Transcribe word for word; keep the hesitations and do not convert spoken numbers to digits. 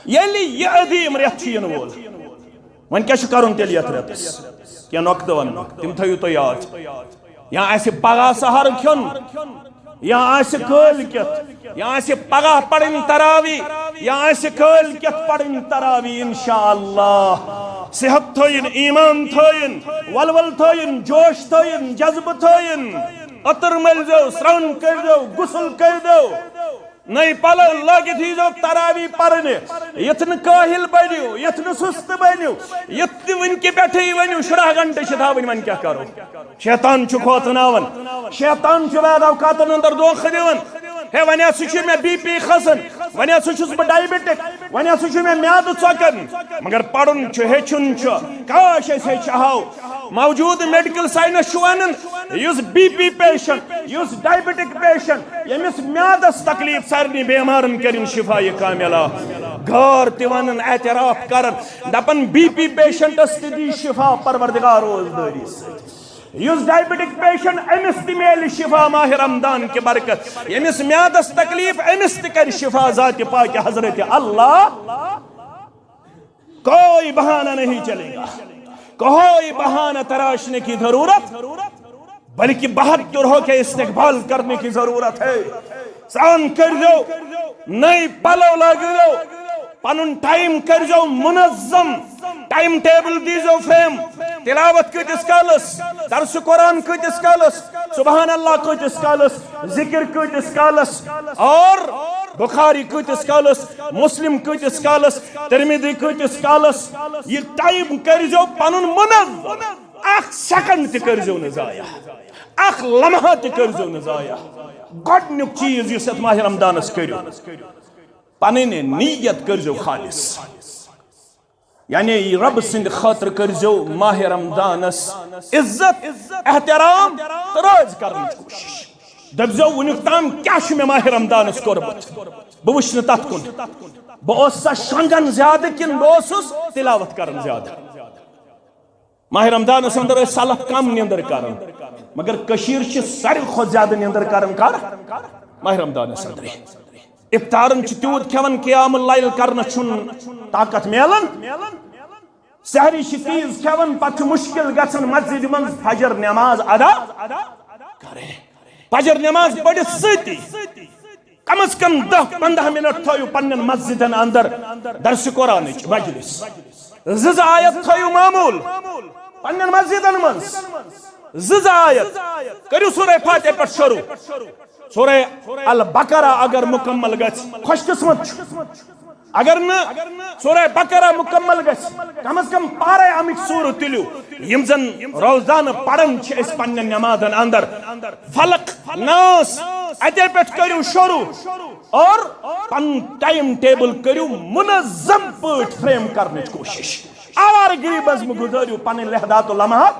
ییٚلہِ یہِ عظیٖم رٮ۪تھ چھُ یِنہٕ وول، وۄنۍ کیٛاہ چھُ کَرُن تیٚلہِ یَتھ رٮ۪تَس؟ کینٛہہ نۄقطہٕ وَنہٕ بہٕ، تِم تھٲیِو تُہۍ یاد۔ یا آسہِ پگاہ سحر کھیوٚن، یا آسہِ کٲلۍ کٮ۪تھ، یا آسہِ پگاہ پرٕنۍ تراوی، یا آسہِ کٲلۍ کٮ۪تھ پرٕنۍ تراوی، انشاءاللہ۔ صحت تھٲیِن، ایمان تھٲیِن، ولول تھٲیِن، جوش تھٲیِن، جذبہٕ تھٲیِن۔ عطر مٔلۍزیو، سرٛان کٔرۍزیو، غسل کٔرۍزیو، نٔے پلو لٲگِتھ ییٖزیو تراوی پرنہِ۔ یِتھ نہٕ کٲہِل بٔنِو، یِتھ نہٕ سُستہٕ بٔنِو، یِتھ نہٕ وٕنہِ کہِ پٮ۪ٹھٕے ؤنِو، شُراہ گھنٹہٕ چھِ تھاوٕنۍ، وۄنۍ کیٛاہ کرو؟ شیطان چھُ کھوژناوان۔ شیطان چھُ بعض اوقاتن اندر دھوکہ دِوان۔ ہے، وۄنۍ ہسا چھُ مےٚ بی پی کھسان، وۄنۍ ہسا چھُس بہٕ ڈائبٹک، وۄنۍ ہسا چھُ مےٚ میادٕ ژۄکان۔ مگر پرُن چھُ، ہیٚچھُن چھُ۔ کاش أسۍ ہیٚچھِ ہاو۔ موجود میڈیکل سائنس چھُ ونان، یُس بی پی پیشنٹ، یُس ڈائبٹک پیشنٹ، ییٚمِس میادس تکلیف، سارنٕے بیمارن کٔرِن شفا یہ کاملہ۔ غار تہِ ونان، اعتراف کران، دپان، بی پی پیشنٹس تہِ دی شفا پروردگار روزدٲری سۭتۍ۔ یُس ڈائبٹک پیشنٹ، أمِس تہِ میلہِ شفا ماہ رمضان کہِ برکت۔ ییٚمِس میادس تکلیف، أمِس تہِ کرِ شفا ذات پاک حضرت اللہ۔ کوئی بہانہ نہیں چلے گا، کوئی بہانہ تراشنے کی ضرورت، بلکہ بہادر ہو کے استقبال کرنے کی ضرورت ہے۔ سرٛان کٔرۍزیو، نٔے پلو لٲگۍزیو، پنُن ٹائم کٔرۍزیو منظم، ٹائم ٹیبل دیٖزیو فریم۔ تلاوت کۭتِس کالس، درس قرآن کۭتِس کالس، سبحان اللہ کۭتِس کالس، ذکر کۭتِس کالس، اور بخاری کۭتِس کالس، مسلم کۭتِس کالس، ترمذی کۭتِس کالس۔ یہِ ٹائم کٔرۍزیو پنُن منظم۔ اکھ سیکنڈ تہِ کٔرۍزیو نہٕ ضایع، اکھ لمحہ تہِ کٔرۍزیو نہٕ ضایع۔ گۄڈٕنیُک چیٖز یُس یتھ ماہ رمضانس کٔرِو، پنٕنۍ نیت کٔرۍزیو خالص۔ یعنی رب سٕنٛدِ خٲطرٕ کٔرۍزیو ماہ رمضانس عزت، احترام تہٕ رٲضۍ کرنٕچ کوٗشش۔ دٔپۍزیو، وٕنیُک تام کیٛاہ چھُ مےٚ ماہ رمضانس کوٚرمُت؟ بہٕ وٕچھٕ نہٕ تتھ کُن۔ بہٕ اوسا شۄنٛگان زیادٕ کِنہٕ بہٕ اوسُس تلاوت کران زیادٕ؟ ماہ رمضانس اندر ٲسۍ سلف کم نیندر کران، مگر کٔشیٖر چھِ ساروی کھۄتہٕ زیادٕ نیندر کران کر؟ ماہ رمضانس اندرے۔ افطارن چھِ تیوٗت کھٮ۪وان، قیام اللیل کرنس چھُنہٕ طاقت میلان۔ سحری چھِ تیز کھٮ۪وان، پتہٕ چھُ مشکل گژھان مسجدِ منٛز فجر نماز ادا کرٕنۍ۔ فجر نماز پٔرِتھ سۭتی کم از کم دہ پندہ منٹ تھٲیِو پننٮ۪ن مسجدن اندر درس قرآنٕچ مجلس۔ زٕ زٕ آیت تھٲیِو معمول پننٮ۪ن مسجدن منٛز۔ زٕ زٕ آیت کٔرِو سورہ فاتحہ پٮ۪ٹھ شروع۔ سورہ البقرہ اگر مکمل گژھِ، خوش قسمت چھُ۔ اگر نہٕ سورہ بقرہ مکمل گژھِ، کم از کم پارے اَمِکۍ سورہ تُلِو، یِم زن روزانہٕ پران چھِ أسۍ پننٮ۪ن نمازن اندر۔ فلق، ناس، اتے پٮ۪ٹھ کٔرِو شروع اور پنُن ٹائم ٹیبل کٔرِو منظم پٲٹھۍ فریم کرنٕچ کوٗشش۔ آوارٕ گری منٛز مہٕ گُزٲرِو پنٕنۍ لحظات و لمحات،